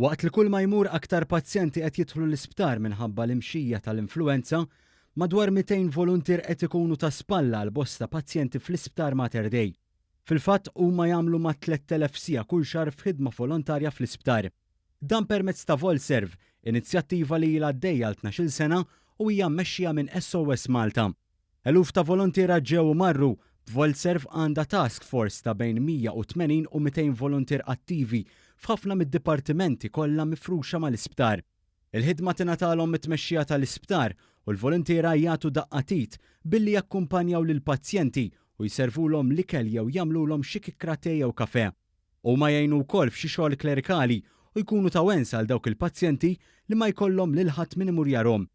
Waqt li kull ma jmur aktar pazjenti qed jidħlu l-isptar minħabba l-imxija tal-influwenza, madwar 200 voluntier qed ikunu ta' spalla għal bosta pazjenti fl-Isptar Mater Dei. Fil-fatt huma jagħmlu mat-3,000 siegħa kull xahar f'ħidma volontarja fl-isptar. Dan permezz ta' Volserv, inizjattiva li ilha għaddejja għal tnax-il sena u hija mmexxija minn SOS Malta. Eluf ta' voluntiera ġew u marru, b'Volserv għandha task force ta' bejn 180 u 200 voluntier attivi f'ħafna mid-dipartimenti kollha mifruxa mal-isptar. Il-ħidma tingħatalhom mit-tmexxija tal-isptar u l-voluntiera jagħtu daqqa t'id billi jakkumpanjaw lill-pazjenti u jservulhom l-ikel jew jagħmlulhom xi kikkra te jew kafè. Huma jgħinu wkoll f'xi xogħol klerikali u jkunu ta' wens għal dawk il-pazjenti li ma jkollhom lil ħadd min imur jarhom.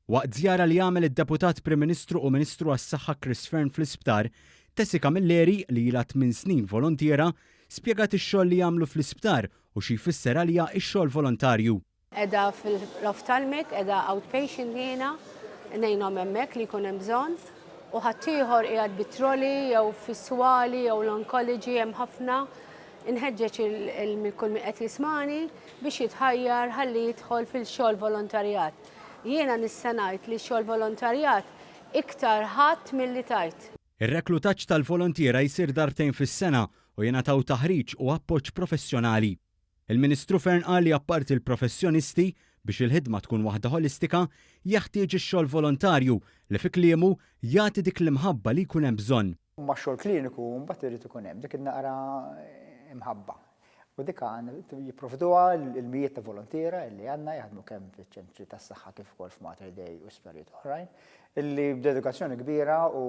Waqt żjara li għamel id-Deputat Prim Ministru u Ministru għas-Saħħa Chris Fearne fl-isptar, Tessie Camilleri, li ilha tminn snin volontiera, spjegat ix-xogħol li jagħmlu fl-isptar u xi jfisser għaliha x-xogħol volontarju. Qiegħda fl-ophthalmic, qiegħda outpatient jiena, ngħinhom hemmhekk li jkun hemm bżonn. U ħaddieħor qiegħed bit-trolley jew fis-swali jew l-oncology hemm ħafna. Inħeġġeġ il kull min qed jismagħni biex jitħajjar ħalli jidħol fil-xogħol volontarjat. Jiena nista' ngħid li x-xogħol volontarjat iktar ħadt milli tajt. Ir-reklutaġġ tal-volontiera jsir darbtejn fis-sena u jingħataw taħriġ u appoġġ professjonali. Il-Ministru Fearne qal li apparti l-professjonisti, biex il-ħidma tkun waħda ħolistika, jeħtieġ ix-xogħol volontarju li fi kliemu jagħti dik l-imħabba li jkun hemm bżonn. Max-xogħol kliniku mbagħad irid ikun hemm dik in-naqra imħabba. U dik jipprovduha l-mijiet ta' volontiera li għandna jaħdmu kemm fiċ-ċentri tas-saħħa kif ukoll f'Mater Dei u sptarijiet oħrajn, illi b'dedikazzjoni kbira u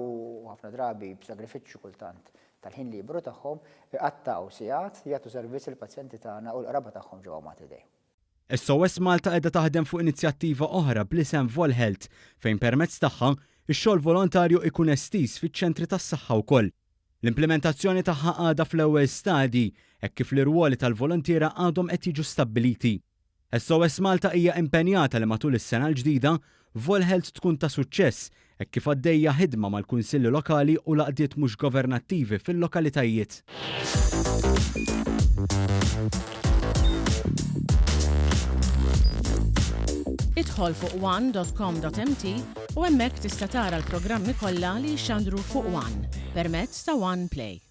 ħafna drabi b'sagrifiċċju kultant tal-ħin liberu tagħhom iqattgħu sigħat jagħtu servizz lill-pazjenti tagħna u l-qraba tagħhom ġewwa Mater Dei. SOS Malta qiegħda taħdem fuq inizjattiva oħra bl-isem VolHealth fejn permezz tagħha, ix-xogħol volontarju ikun estiż fiċ-ċentri tas-saħħa wkoll. L-implimentazzjoni tagħha għadha fl-ewwel stadji, hekk kif l-irwoli tal-voluntiera għadhom qed jiġu stabbiliti. SOS Malta hija impenjata li matul is-sena l-ġdida, VolHealth tkun ta' suċċess, hekk kif għaddejja ħidma mal-kunsilli lokali u l-għaqdiet mhux governattivi fil-lokalitajiet. Idħol fuq one.com.mt u hemmhekk tista' tara l-programmi kollha li jixxandru fuq One permezz ta' One Play.